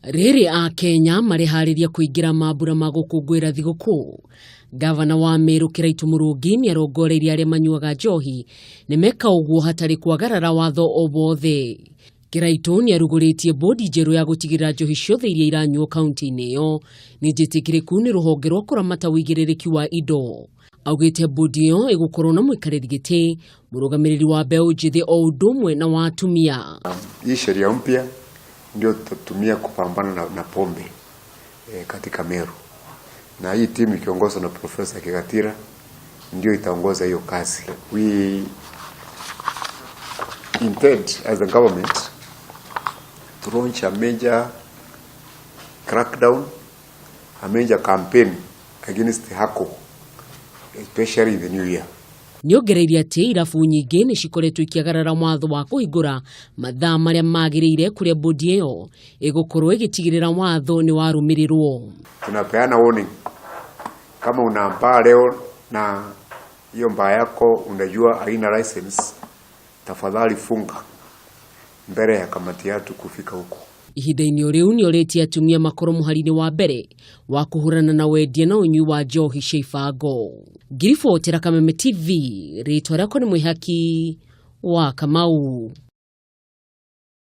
Rĩrĩ Akenya mareharĩria kũingĩra mambura ma gũkũngũĩra thigũkũ, Ngavana wa Meru Kĩraitũ Mũrũngi nĩarongoreirie arĩa manyuaga njohi nĩmeka ũguo hatarĩ kwagarara watho o wothe. Kĩraitũ nĩarugũrĩtie bodi njerũ ya gũtigĩrĩra njohi ciothe iria iranyuo kaunti-inĩ ĩyo nĩ njĩtĩkĩrĩku nĩ rũhonge rwa kũramata ũigĩrĩrĩki wa indo. Augĩte bodi ĩyo ĩgũkorwo na mũikarĩri gĩtĩ, mũrũgamĩrĩri wa mbeũ njĩthĩ o ũndũ ũmwe na wa atumia. Hii sheria mpya ndio tutatumia kupambana na pombe katika Meru, na hii timu ikiongozwa na Profesa Kigatira ndio itaongoza hiyo kazi. We intend as a government to launch a major crackdown, a major campaign against alcohol, especially in the new year. Nĩongereire atĩ irabu nyingĩ nĩ cikoretwo ikĩagarara watho wa kũhingũra mathaa marĩa magĩrĩire kũrĩa bodi ĩyo ĩgũkorwo ĩgĩtigĩrĩra watho nĩ warũmĩrĩrwo. Tunapeana warning, kama una bar leo na hiyo bar yako unajua haina license, tafadhali funga mbele ya kamati yetu kufika huko. Ihinda-inĩ o rĩu nĩorĩtie atumia makorwo mũhari-inĩ wa mbere wa kũhũrana na wendia na ũnyui wa njohi cia ibango. Ngiribotera Kameme TV, rĩtwa rĩakwa nĩ Mwĩhaki wa Kamau.